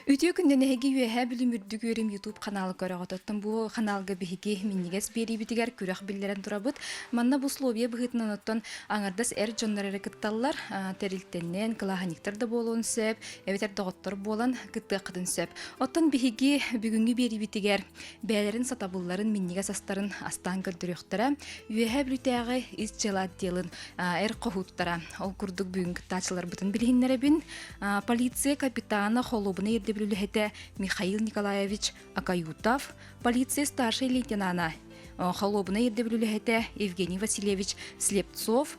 Үтүө күннэн эһиги Үөһээ Бүлүүм үрдүк үөрүм YouTube ханаалы көрөҕүт. Оттон бу ханаалга биһиги минньигэс биэриибитигэр күрэх биллэрэн турабыт. Манна бу условия быһыытынан оттон аҥардас эр дьоннор эрэ кытталлар. Тэрилтэнэн, кылааһынньыктар да буолуон сөп, эбэтэр доҕоттор буолан кыттыаххытын сөп. Оттон биһиги бүгүҥҥү биэриибитигэр бэйэлэрин сатабылларын, минньигэс астарын астаан көрдөрүөхтэрэ. Үөһээ Бүлүүтээҕи ис дьыала отделын эр хоһууттара. Ол курдук бүгүн кыттааччыларбытын билиһиннэрэбин. Полиция капитана холуобунай ирдэбил үлэһитэ Михаил Николаевич Акаютов, полиция старшай лейтенана холуобунай ирдэбил үлэһитэ Евгений Васильевич Слепцов,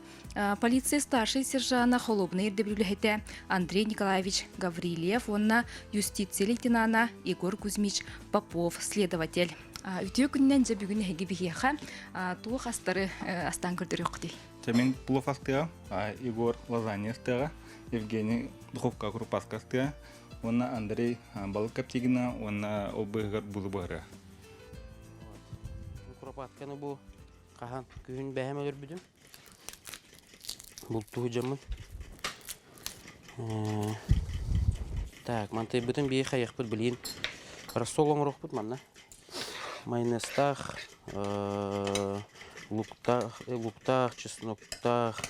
полиция старшай сержана холуобунай ирдэбил үлэһитэ Андрей Николаевич Гаврильев уонна юстиция лейтенана Егор Кузьмич Попов, следователь. Үтүө күнүнэн дьэ бүгүн эһиги биһиэхэ туох астары астаан көрдөрүөххүтүй? Дьэ мин плов астыа, Егор лазанья астыаҕа, Евгений духовка курупааска астыа уонна Андрей балык коптигина уонна ол быыһыгар булу буһарыа. Куропатканы бу хаһан күһүн бэһэм өлөрбүтүм. Бултуу дьоммун. Так, мантыйбытын биир хайыахпыт билигин рассол оҥоруохпут манна. Майонезтаах, луктаах, луктаах, чесноктаах,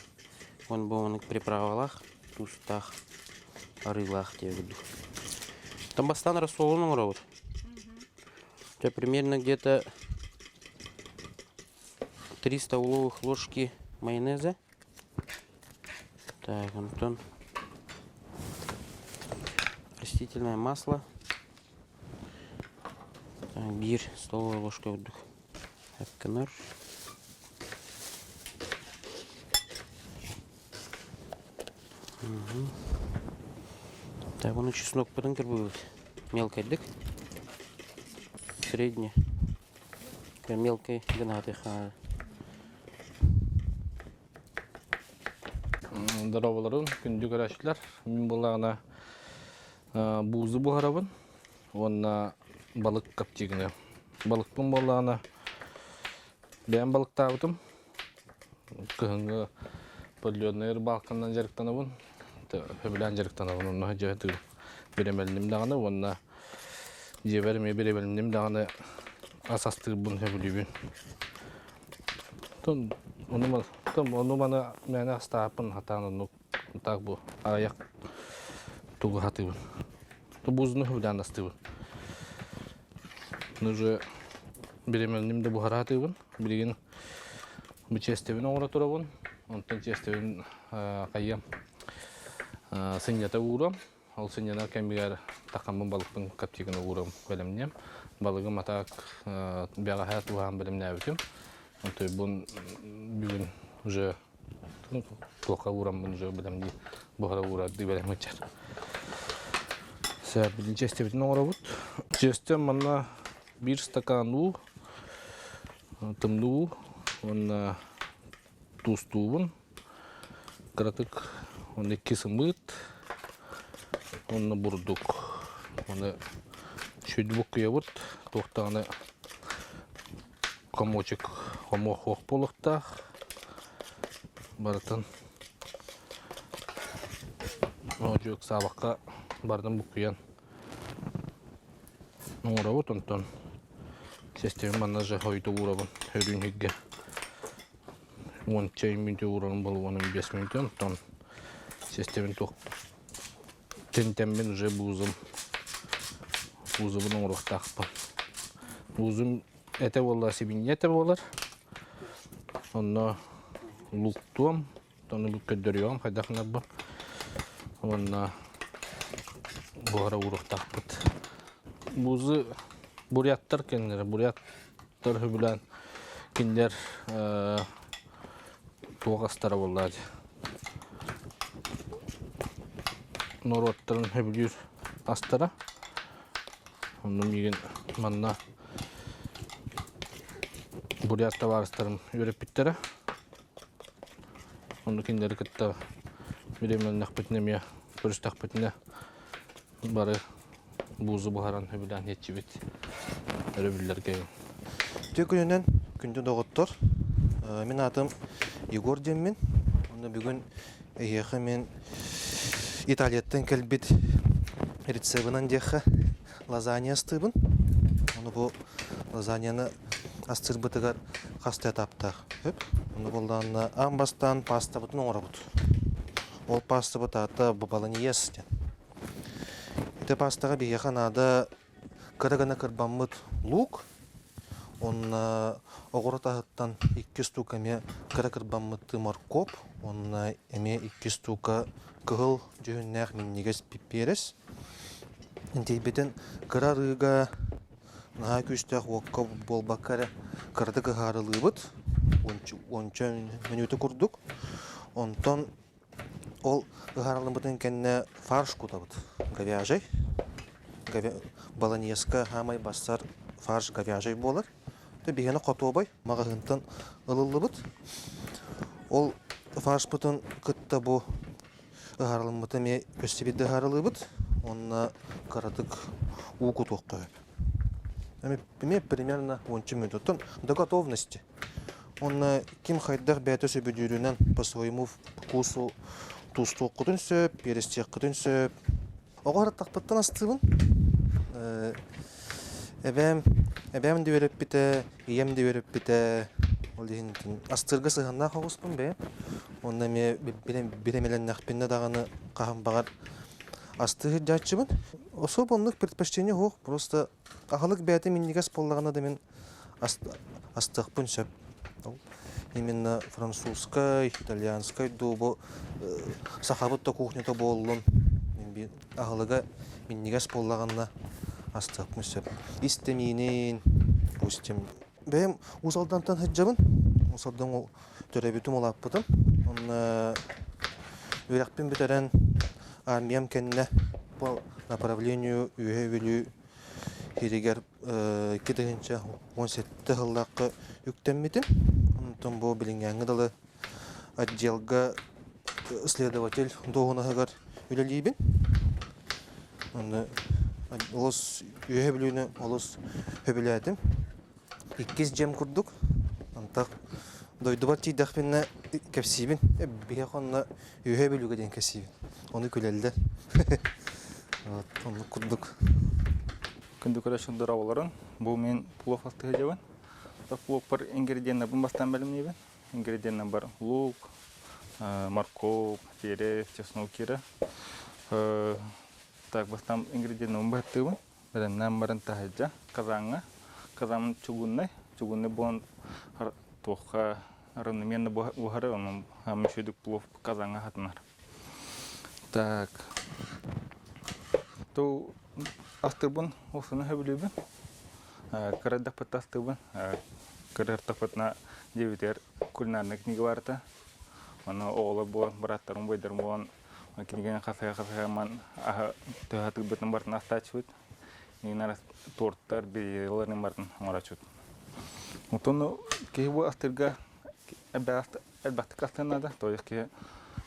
уон бу маннык приправалаах, туустаах, арыылаах диэ курдук. Там бастаан рассолун оҥоробут. Это примерно где-то 3 столовых ложки майонеза. Так, Антон. Растительное масло. Так, биир столовая ложка курдук. Эпкенер. Так, оны чеснокпутун кырбыбыт. Мелкайдык. Средний. Мелкай гынатыха. Здороволорун, күндү көрөөччүлэр. Мин буоллаҕына буузу буһарабын уонна балык коптигыны. Балыкпын буоллаҕына бэйэм балыктаабытым. Кыһыҥҥы подледнай рыбалканан дьарыктанабын. Сөбүлээн дьарыктанабын. Онно дьэ бириэмэлиним даҕаны уонна дьиэбэр эмиэ бириэмэлиним даҕаны ас астыырбын сөбүлүүбүн. Ону маны мээнэ астааппын хатаан оннук так бу аҕыйах тугу хатыыбын. Тубузуну сөбүлээн астыыбын. Уже бириэмэлиним да буһара хатыыбын. Билигин бу чиэстэбин оҥоро турабын. Онтон чиэстэбин хайыам сынньата уурам. Ол сынньанар кэмигэр тахаммын балыкпын коптигын уурам бэлэмниэм. Балыгым атак бэҕэһээ тууһаан бэлэмнээбитим. Онтуйбун бүгүн уже туохха уураммын уже бэлэмнии буһара уурардыы бэлэммитчэр. Сэ билин чиэстэбитин оҥоробут. Чиэстэ манна биир стакан уу, тымныы уу уонна туустуубун. Кыратык уонна икки сымыыт уонна бурдук. Уонна сүүрдү буккуйабыт. Туох даҕаны комочек хомуох буолуохтаах. Барытын оодьуок саабакка барытын буккуйан оҥоробут. Онтон системин манна же хойуту уурабын өрүүн иһиргэ. Уонча мүнүүтэ уурарым буолуо 15 мүнүүтэ онтон системин туох тэнтэммин уже буузум буузубун оҥоруохтаахпын. Буузум этэ буолла сибинньэ этэ буолар. Онно луктуом, ону көрдөрүөҕүм хайдах гынарбын. Уонна буһара ууруохтаахпыт. Буузу буряттар кэннилэрэ, буряттар сөбүлээн кинилэр туох астара буоллаа дии. Норуоттарын сөбүлүүр астара. Онно миигин манна бурят табаарыстарым үөрэппиттэрэ. Онно кинилэри кытта бириэмэлэннэхпитинэ эмиэ көрүстэхпитинэ бары буузу буһаран сөбүлээн иһиччибит өрөбүллэргэ. Үтүө күнүнэн, күндү доҕоттор. Мин аатым Егор диэммин. Онно бүгүн эһиэхэ мин Италияттан кэлбит. Рецебынан диэххэ лазанья астыыбын. Ону бу лазаньяны астыырбытыгар хас да этаптаах. Сөп. Ону буоллаҕына аан бастаан паастабытын оҥоробут. Ол паастабыт аата баланьес диэн. Ити паастаҕа биһиэхэ наада кыра гына кырбаммыт луук, уонна оҕуруот аһыттан икки штука эмиэ кыра кырбаммыттыы моркуоп, уонна эмиэ икки штука кыһыл дьүһүннээх минньигэс пипиэрэс. Интийбитин кыра арыыга наһаа күүстээх уокка буолбакка эрэ кыратык ыһаарылыыбыт, уонча мүнүүтэ курдук. Онтон Ол ыһаарылыммытын кэннэ фарш кутабыт говяжий. Баланьеска саамай барсар фарш говяжий буолар. Биһиэнэ хотуобай маҕаһыынтан ылыллыбыт. Ол фаршпытын кытта бу ыһаарылыммыты эмиэ өссө биирдэ ыһаарылыыбыт уонна кыратык уу кутуохха сөп. Эмиэ примерно уонча мүнүүтэ. Оттон до готовности. Уонна ким хайдах бэйэтэ сөбүлүүрүнэн по-своему вкусу туустуоххутун сөп, перестиэххитин сөп. Оҕо ырыттахпыттан астыыбын. Эбээм, эбээм да үөрэппитэ, ийэм да үөрэппитэ. Ол иһин астыырга сыһыаннаах оҕуспун бэйэм. Уонна эмиэ бирэмэлэннэхпинэ даҕаны хаһан баҕар астыы сылдьааччыбын. Особо оннук предпочтение суох, просто аһылык бэйэтэ минньигэс буоллаҕына да мин астыахпын сөп. Именно французскай, итальянскай дуу бу сахабыт да кухнята буоллун аһылыга минньигэс буоллаҕына астыахпын сөп. Ис тэмиинин, допустим, бэйэм Уус Алдантан сылдьабын. Уус Алдан төрөөбүтүм, улааппытым. Онно үөрэхпин бүтэрэн армиям кэннэ по направлению Үөһээ Бүлүү иһигэр 2017 сыллаахха үктэммитим. Онтон бу билиҥҥээҥҥи дылы отделга следователь дуоһунаһыгар үлэлиибин. Онно олус Үөһээ Бүлүүнү олус сөбүлээтим. Иккис дьиэм курдук. Антах дойдубар тиийдэхпинэ кэпсиибин. Биһиэхэ онно Үөһээ Бүлүүгэ диэн кэпсиибин. Ону күлэллэр. Вот, оннук курдук. Күндү көрөөччү дорооболорун. Бу мин плов астыһы дьабын. Пловпар ингредиеннарбын бастаан бэлэмниибин. Ингредиеннар бар лук, морковь, перец, чеснок кира. Так, бастаан ингредиеннарбын быһаттыыбын. Бэлэмнээн баран таһырдьа казаҥҥа. Казан чугуннай. Чугуннай буолан туохха равномерно буһары, онон мүшүдүк плов казаҥҥа хатынар. Так. Ту астырбын осуну хөбүлүүбүн. Кырадахпыт астыбын. Кырартахпытына дьиэбитигэр кулинарная книга барыта. Ону оҕолор буолан, бырааттарым, убайдарым буолан кинигэни хасыһа-хасыһа ман аһы төһө тыырбытын барытын астааччыбыт. Инар торттар, бельеларын барытын оҥороччубут. Отон киһи бу астырга элбэхтик астыан наада. То есть киһи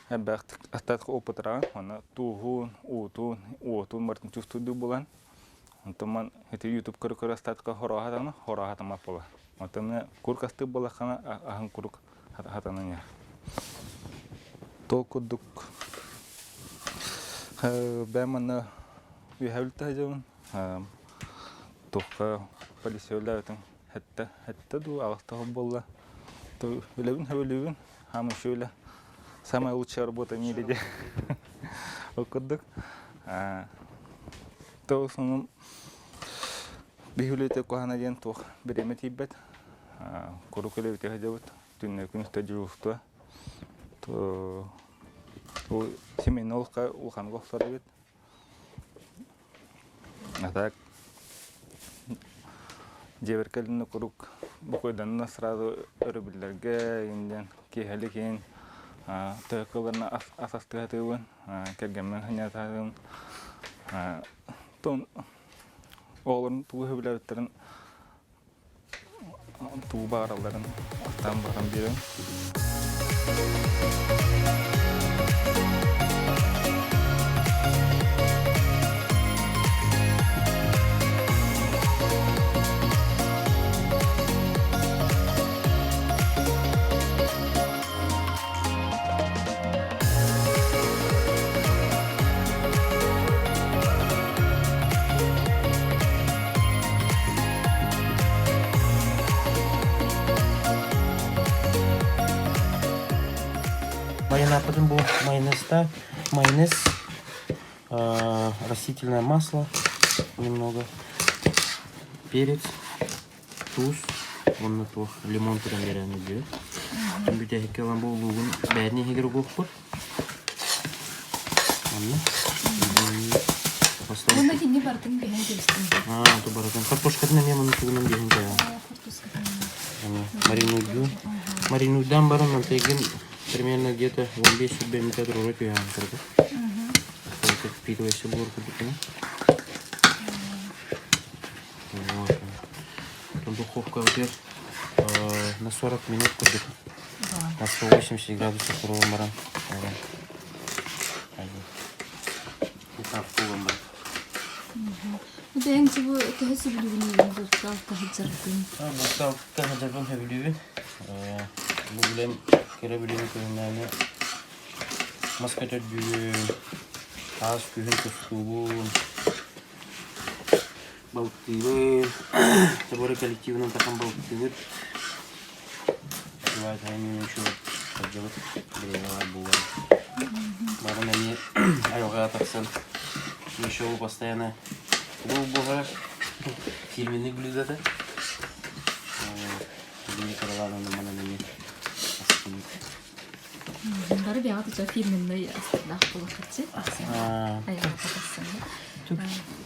элбэхтик астаатык опытыраҕын, уонна тууһун, уутун, уотун барытын чувствуйдуу булан. Онтон ман ити YouTube көрө-көрө астаатыкка хорооһатана, хорооһатаммат буола. Онтон курк астыыр буоллаххына аһын курук хатанан иһэр. Тол курдук бэйэм манна үөһээ үлтэ сылдьабын. Туохха полиция үлэлээбитим сэттэ сэттэ дуу аҕыста буолла. Үлэбин сөбүлүүбүн. Хаама үлэ самая лучшая работа в мире диye. Ол курдук. То основном биһи үлэтэ куһаҕана диэн туох бириэмэ тиийбэт. Куруук үлэбитигэр сылдьабыт. Түннэ күнүстэ дежурство. То семейный олоххо улаханнык охсор эбит. А так дьиэбэр кэлинэ куруук бокуойданна сразу өрөбүллэргэ иҥдэн киэһэлик иһин төһө кыалларынан ас астыы сатыыбын, кэргэммин сынньата Тон оҕолорун тугу сөбүлээбиттэрин тугу баҕаралларын астаан баран биэрэбин. Потом бу майонезта майонез, растительное масло немного, перец, туус уонна туох лимон туран биэрэн үрдүө. Бүтэһиккэ ылан бу луугун бэйэтин иһигэр угуохпут. Онно. Уонна кинини барытын биһэн кэбистим. Аа, ту барытын. Картошкатын эмиэ маны тугунан биһэн кэбиһэн. Маринуйдуу. Маринуйдаан баран мантайгын примерно где-то 15 сүүрбэ мүнүүтэ туруора түһээн турда. Впитывайся буолар курдук гына. Вот. Духовка на 40 минут курдук. На 180 градусов туруоран баран. Бэйэҥ бу төһө сөбүлүүгүн булка сылдьаргын? Булка сылдьарбын сөбүлүүбүн. Бу билэн кыра билими көрүнээни мас көтөрдүүбүн, таас күһүн тустуубун, балыктыыбын, тобары коллективынан тахан балыктыыбыт. Бывает, еще сылдьабыт, бириэмэ буолар. Барын эмиэ айылҕаҕа тахсан еще постоянно был буһар фирменный блюдо Били кыралаан манан эмиэ астыыбыт. Бары бэйэҕэ туча фирменный астардаах буолуоххаччы. Айылҕа тахсан.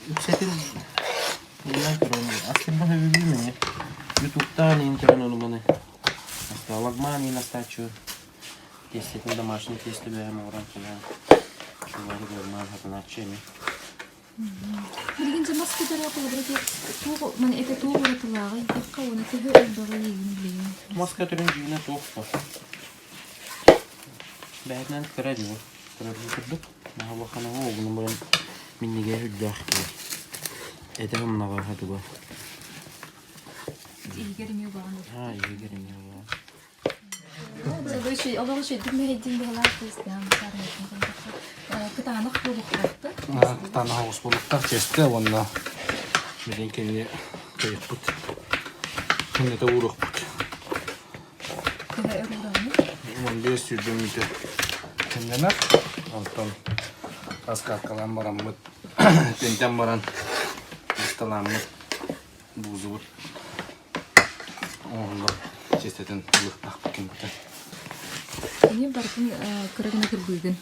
Үксэтин Астырбын сөбүлүүм ини. Ютубтаан иин көрөн ону маны. Лагман иин астааччы. Тиэстэтин домашний тиэстэ бэйэм оҥорон кэлэн. Чулары лагман хатанааччы эми. Билигин дьэ мас көтөрө холобура туох маны этэ туох уратылааҕый диэххэ уонна төһө элбэҕи иигин билигин. Мас көтөрүн дьүүнэ туох бо. Бэйэтинэн кыра дьү. Көрөргө курдук. Наһаа улахан оҕо угунан баран минньигэһэ үрдээх киһи. Этэ ымнаҕаһа туга. Иһигэр эмиэ убаҕан. Аа, иһигэр эмиэ убаҕан. Олох үчүгэйдик мэһэйдиин быһалаах кыыстаан кытаанах буолуохтаахтар. Кытаанах оҕус буолуохтаах чиэстэ уонна билин кини кыйыппыт. Күннэтэ ууруохпут. Төһө өр уураҕыный? 15 сүүрбэ мүнүүтэ кэмнэнэр. Онтон раскаткалаан бараммыт, тинтэн баран ысталааммыт, буузубут оҥоһуллар чиэстэтин ылыахтаахпыт кэмиттэн. Ини барытын кыра гына кырбыыгын.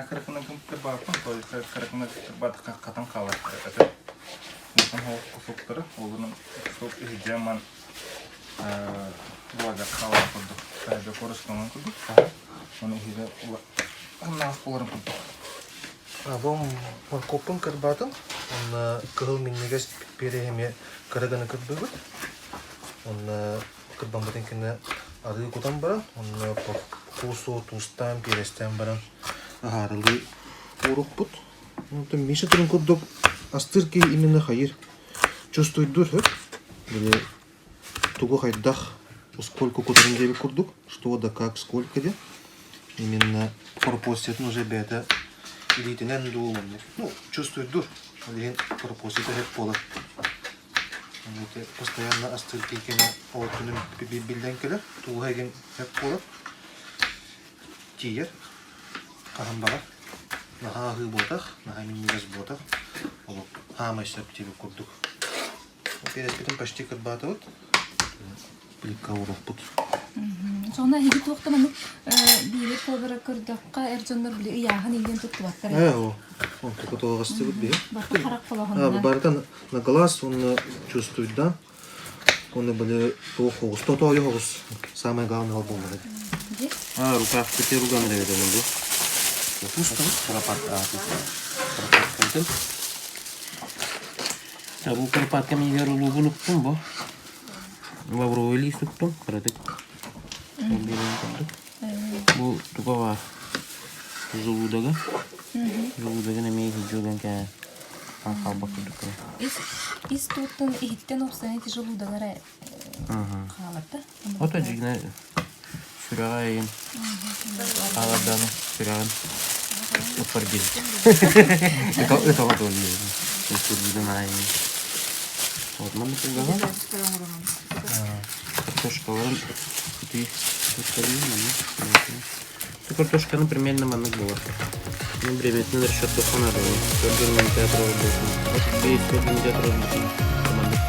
Кыра гына кырбааппын, кыра гына кырбаатахха хатан хаалар этэ. Улахан кусоктары, олорун кусок иһирдьэ ман буолар хаалар курдук, таһырдьа корусканан курдук, оны иһирэ улахан буоларын курдук. Бу моркуоппун кырбаатым, онно кыһыл минньигэс переһи эмиэ кыра гына кырбыыбыт. Онно кырбаммытын кэннэ арыы кутан баран, онно куусу туустаан, перестээн баран аһаарылыы уурукпут. Онтон Миша турун курдук астыыр киһи именно хайыр чувствуйдуур сөп. Били тугу хайдах сколько кутарын диэбит курдук, что да как сколько диэн. Именно пропорциятын уже бэйэтэ илиитинэн дуу, ну, чувствуйдуур. Ол иһин пропорцията сөп буолар. Постоянно астыыр киһи кэнэ ол күнүн биллэн кэлэр, тууһа игин сөп буолар. Тиийэр. Хаһан баҕар. Наһаа аһыы буотах, наһаа минньигэс буотах. Олох хаамай сөп диэбит курдук. Переспитин почти кырбаатыбыт. Плитка уурукпут. Соҕуна эһиги туох да маннык биири повара көрдөххө эр дьоннор били ыйааһын иҥэн туттубаттар. Ээ, о. Онтуку тоҕастыбыт биһи. Барыта харах холоһунна. Барыта на глаз уонна чувствуйда. Уонна били туох оҕус, тотоойу оҕус. Самое главное ол буоллаҕа. А, рукав руган дэбитэ бу. Куропатка. Бу куропатка мигер улугун уктум бу. Лавровый лист уктум, кыратык. Бу туга бар? Желудога. Желудогын эмиэ иһирдьэ кээ хаалбат курдук. Ис туоттан иһиттэн уопсайынан ити желудогара хаалар да? Ото дьигинэ сүрэҕэ эйин хаалардааны сүрэҕин ыппар диэбит. Ытаҕа туон диэбит. Сурбутун аайы. Вот маннык кылгаһа. Картошкаларын ити туттарыы маннык. Картошканы примерно маннык буолар. Ну, времятын расчет туха надо. Төрдүн театр болсын. Бейс төрдүн театр болсын. Маннык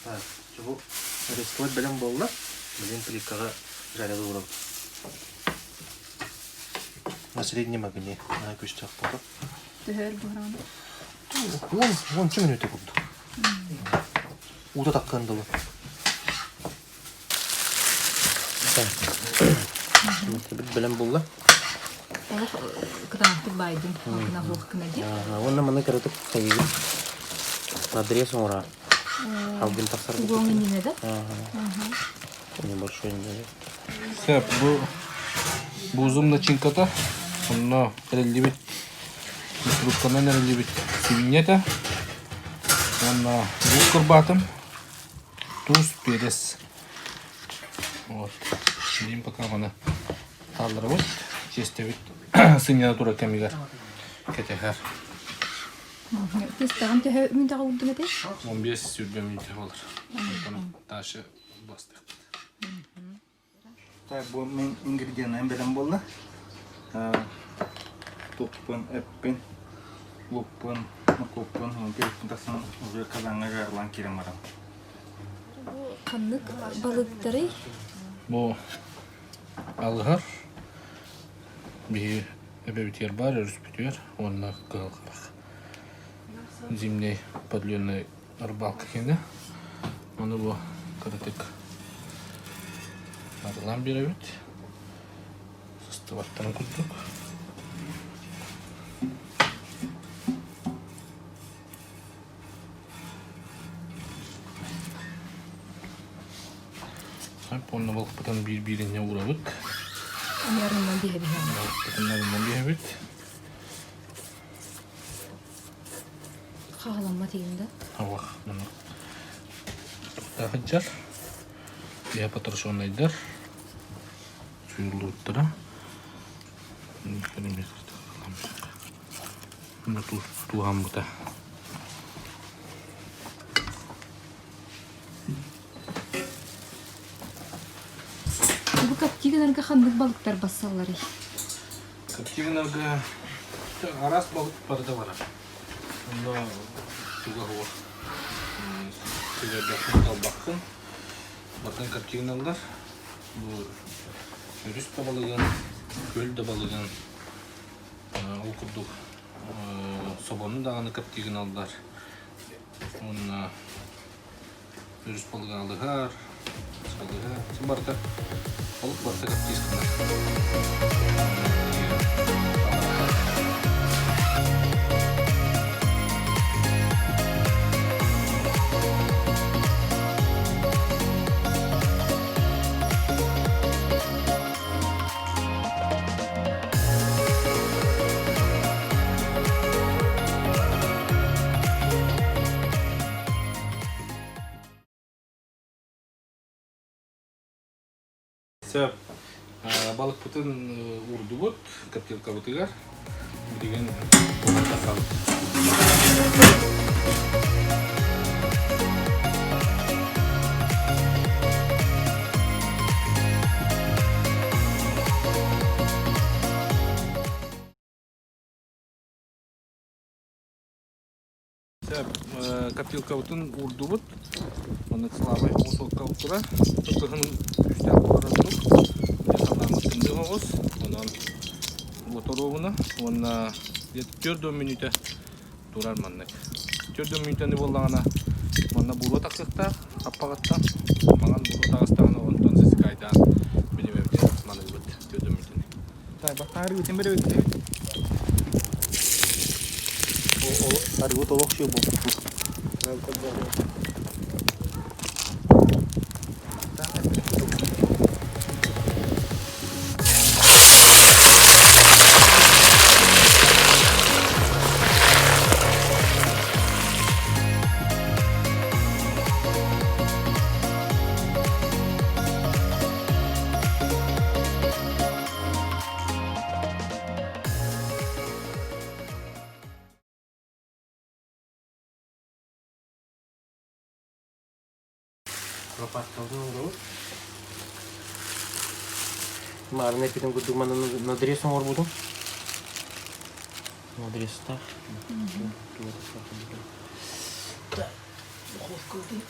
Так, чего? Арестовать бэлэм буолла. Блин, плиткаҕа жарила уурабыт. На среднем огне. На күстэх буолла. Төһөр буһаран? Уон, уонча мүнүүтэ курдук. Уута таххыан дылы. Бэлэм буолла. Олох кытаанахтык баайдым. Кына хуох кына дии. Уонна маны кыратык хайыгын. Надрез оҥорор. Алгын тахсар. Угуоҥ иннинэ да? Небольшой иннинэ. Сөп, бу буузум начинката. Онно эриллибит трубканан эриллибит сибинньэтэ. Уонна лук кырбаатым. Туус, перец. Вот. Билим пока маны хаалларабыт. Чиэстэбит сынньана турар кэмигэр кэтэһэр. Тестаҕын төһө мүнтэҕэ уурдуҥ этэй? 15 сүүрбэ мүнүүтэ буолар. Онтон Таша бастыхпыт. Так, бу мин ингредиеннэрим бэлэм буолла. Туппун, эппин, луппун, моркуоппун, перецпин тахсан уже казаҥҥа жарылаан киирэн баран. Бу ханнык балыктарый? Бу алыһар биһи эбэбитигэр баар өрүспүтүгэр уонна кыһыл харах. Зимний продленный рыбалка киэнэ. Ону бу кыратык арылаан биэрэбит. Сыстыбаттарын курдук. Уонна балыкпытын биир-бииринньэ уурабыт. Арыннан биһэбит. Балыкпытын арыннан биһэбит. Хаҕаламмат иһин да? Аллах, маннык сылдьар. Иһэ потрошеннайдар. Сууйуллубуттара. Тууһаммыта. Бу коптигинарга ханнык балыктар бассалларый? Коптигинарга араас балык барыта барар. Онно туга суох. Силэрбэххин, талбаххын. Бартан коптигиналлар. Бу өрүс да балыгын, күөл да балыгын ол курдук собону даҕаны коптигиналлар. Уонна өрүс балыга алыһар, салыһар, барыта балык барыта коптиз гынар. Сөп. Балыкпытын уурдубут коптилкабытыгар. Билигин тахсабыт. Копилкабытын уурдубут. Онно слабай оҕус турар. Кыһын күүстээх буолар ордук. Салааммыт тымныы оҕус. Онон уоторуобуна уонна 4 мүнүүтэ турар маннык. 4 мүнүүтэни буоллаҕына манна буруо тахсыахтаах хаппаҕыттан. Маҥан буруо таҕыстаҕына онтон сысыкайдаан билимэбитин маныыбыт 4 мүнүүтэни. Арыытын бэрэ Арыгы толох сиэ буолбут. Лопаткабытын оҥоробут. Маарын эппитин курдук манна надрез оҥорбутум. Надрезтаах. Так, духовкабытын.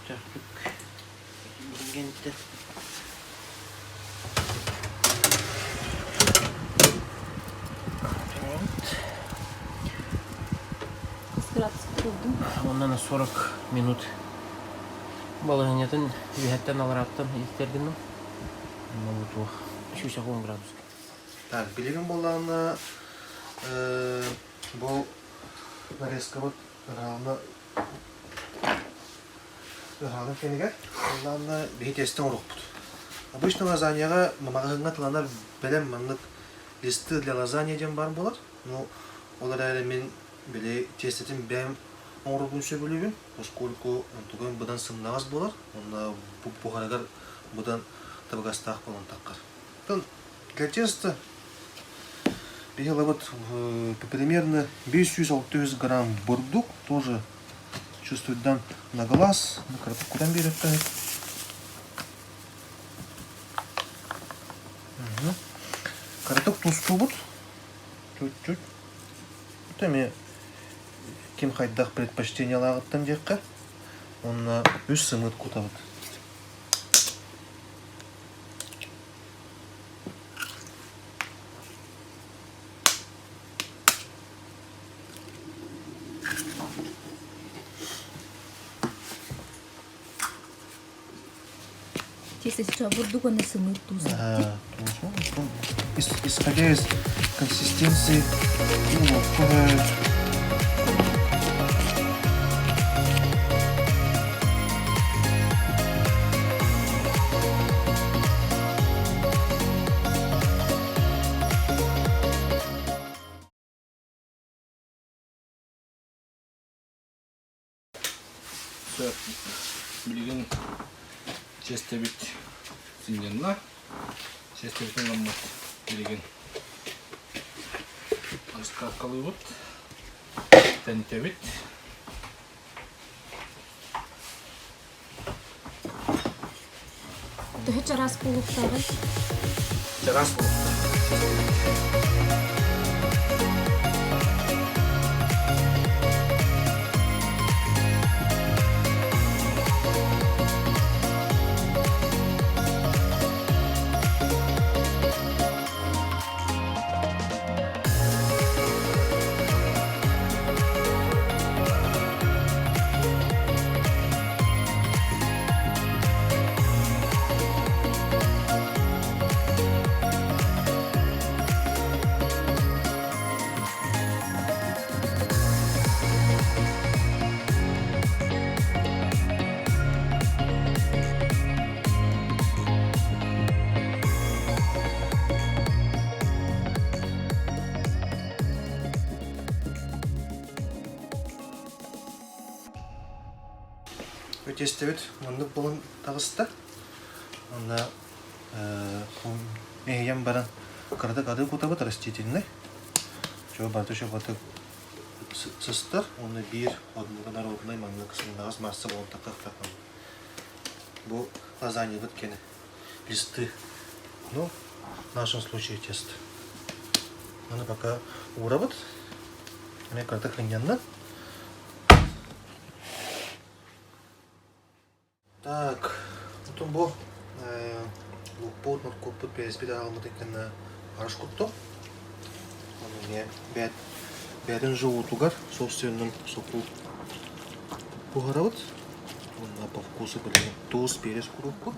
Чахчык. Гентэ. Онно на 40 минут балаһыанньатын үөһэттэн аларааттан иһиттэрдим. Онно бу туох 110 градуска. Так, билигин буоллаҕына бу нарезкабыт равно Ыһаҕын кэнигэр уонна биһи тиэстэ оҥоруохпут. Обычно лазаньяҕа маҕаһыыҥҥа тыланар бэлэм маннык листы для лазанья диэн баар буолар. Ну, ол эрээри мин били тиэстэтин бэйэм оҥорорбун сөбүлүүбүн, поскольку онтугум быдан сымнаҕас буолар уонна буһарыгар быдан табыгастаах буолан таххар. Оттон для теста биһи ылабыт примерно 500-600 грамм бурдук, тоже чувствуйдан на глаз, на кырапыккутан биэриэххэ Кыратык тустуубут чуть-чуть. Это эмиэ ким хайдах предпочтениелааҕыттан диэххэ. Уонна үс сымыыт кутабыт. Бурдук уонна сымыыт туус. Исходя из консистенции, ну, Билигин чиэстэбит сынньанна. Чиэстэбитин ылыммыт билигин раскаткалыыбыт, тэнтэбит. Төһө чараас буолуохтааҕый? Чараас буолуохтаах. Тиэстэбит маннык буолан таҕыста. Онно мэһийэн баран кыратык арыы кутабыт растительный. Чего барыта чугатык сыстар. Уонна биир однуга народный маннык сымнаҕас масса буолан таххахтах. Бу лазаньябыт кэнэ листы. Ну, в нашем случае тесто. Аны пока уурабыт. Эмиэ кыратык хынньанна. Так, отон бу луукпут, моркуоппут, переспит аҕалбытын кэннэ арыш куттум. Ону эмиэ бэт бэйэтин животугар собственным соку буһарабыт. Уонна по вкусу билигин туус, перец куруппут.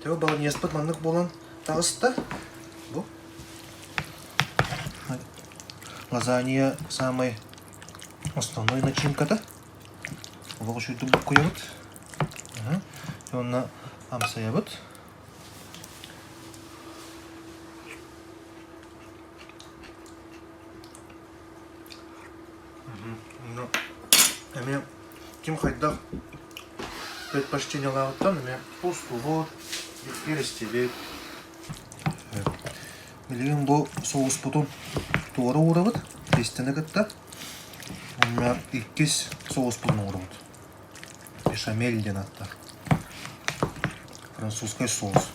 Төбө баланьеспыт маннык буолан таҕыста. Бу лазанья самый. Основной начинката. Олох үчүгдүк буккуйабыт. Уонна амсайабыт. Эмиэ ким хайдах предпочтениелааҕыттан эмиэ устубут, перестибит. Билигин бу соуспутун туора уурабыт, тиэстэни кытта. Уонна иккис соуспутун оҥоробут. Бешамель диэн ааттаах. Французскай соус.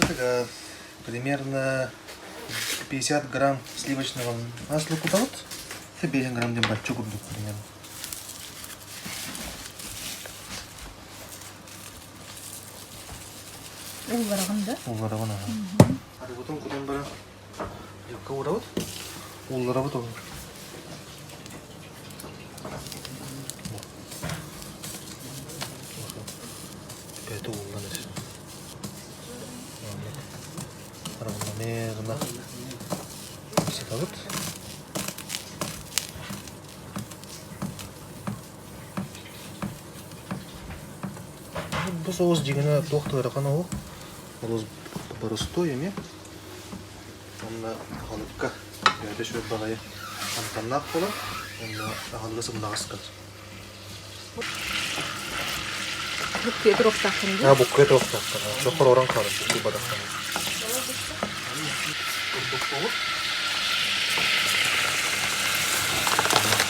Это примерно 50 грамм сливочного масла кутабыт. 50 грамм диэн бачча курдук примерно. Ууллараҕын да? Ууллараҕын аха. Арыгытын кутан баран дьокко уурабыт. Уулларабыт ол. Это ууллан эрэр. Равномерно сытабыт. Бу соус дьиҥинэ туох да ыарахан оһох, олус боростуой эмиэ. Уонна аһылыкка бэйэтэ үчүгэй баҕайы амтаннаах буолар уонна аһылыгы сымнаҕас гынар. Буккуйа туруохтааххын дуу? Аа, буккуйа туруохтааххын. Чохор орон хаалар, буккуйбатаххына.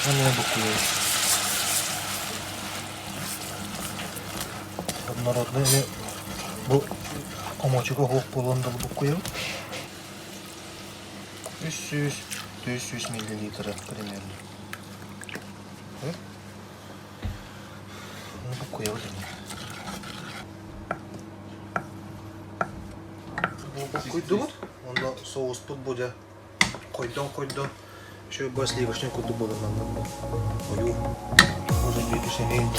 Уонна буккуйа. Народный эмиэ бу хомуочуга оһох буолуон дылы буккуйабыт. 300 400 миллилитра примерно. Ну, буккуйабыт эмиэ. Буккуйдубут. Онно соуспут бу дьэ хойдон-хойдон Еще сливочный курдук буолар манна. Ойуу. Уже бешамель.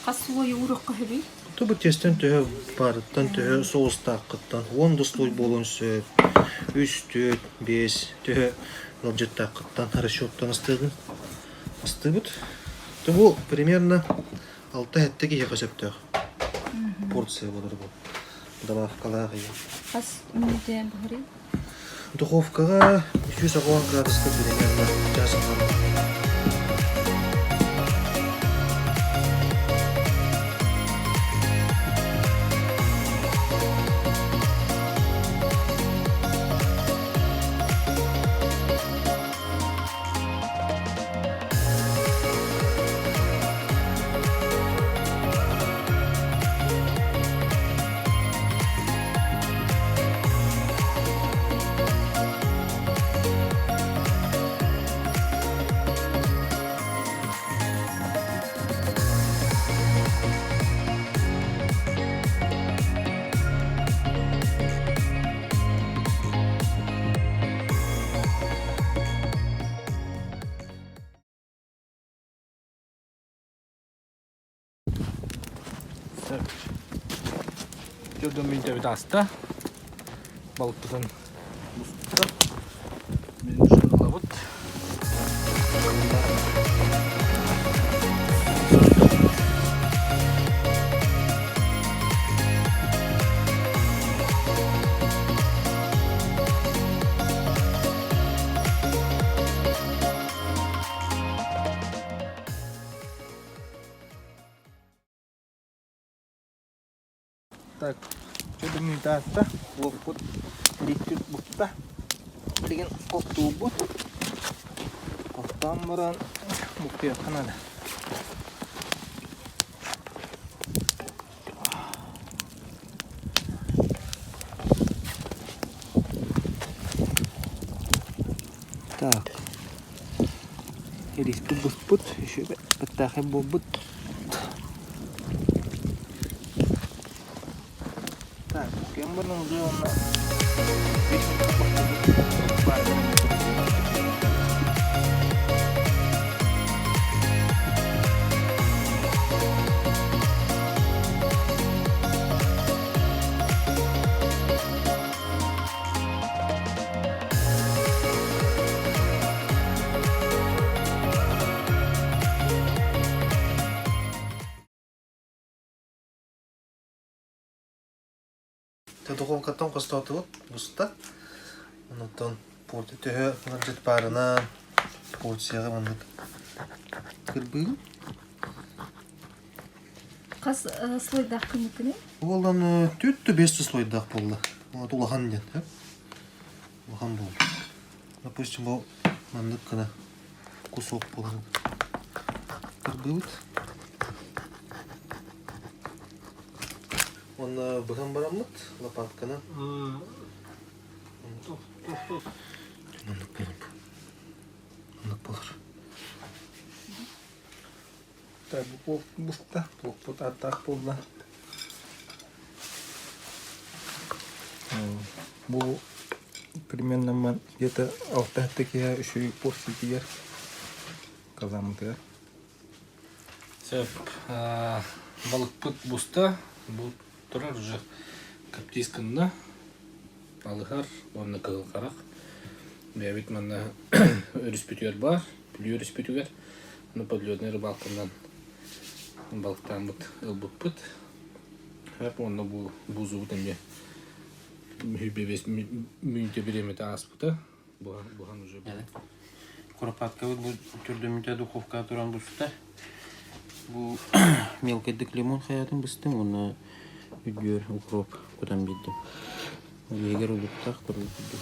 Хас слойу ууруохха сөбүй? Бу тиэстэн төһө баарыттан төһө соустааххыттан уон да слой буолуон сөп. Үс, түөрт, биэс төһө ыалдьыттааххыттан расчеттан астыыгын. Астыыбыт. Бу примерно алта-сэттэ киһиэхэ сөптөөх порция буолар бу. Добавкалаах ийэ. Хас мүнүүтэ буһарый? Духовкаҕа 380 градуска примерно час аҥара. Төрдөн минтэбит аста. Балыкпытын буста. Мин ылабыт. Так, чөдүмүтэ аатта, луоппут риспит бутта. Билигин хохтуубут. Хохтоон баран буккуйуохха наада. Так, ириспит буспут, еще баттаахай буолбут. Так, кем баран уже онно Духовкаттан хостоотубут буста. Онтон төһө ыалдьыт баарынан порцияҕа маннык кырбыыбын. Хас слойдаах күнүкүнүй? Уолан түт бес слойдаах буолла. Вот улахан диэн. Улахан буолла. Допустим, бу маннык гына кусок буолан кырбыыбыт. Уонна быһан бараммыт лопатканан. Маннык буолар. Маннык буолар. Так, бу буста, плохпут аттаах буолла. Бу примерно ман где-то алта киһи үчүгэй порция тиийэр казаммытыгар. Сөп. Балыкпыт буста. Бу турар уже коптись гынна. Алыһар уонна кыһыл харах. Бэйэбит манна өрүспүтүгэр баар, Бүлүү өрүспүтүгэр. Ону подледнай рыбалканан балыктааммыт ылбыппыт. Хөп уонна бу бузубут эмиэ 25 мүнүүтэ бириэмэтэ ааспыта. Буһан, буһан уже. Куропаткабыт бу түрдөммүтэ духовкаҕа туран буста. Бу мелкайдык лимон хайатын быстым уонна үрдүөр укроп кутан биэрдим. Иһигэр улуктаах курдук курдук.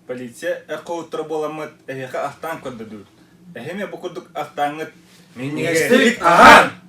Полиция эр хоһуттара буоламмыт эһиэхэ ахтаан көрдөдүбүт. Эһи эмиэ бу курдук ахтааҥҥыт минньигэстик аһаан!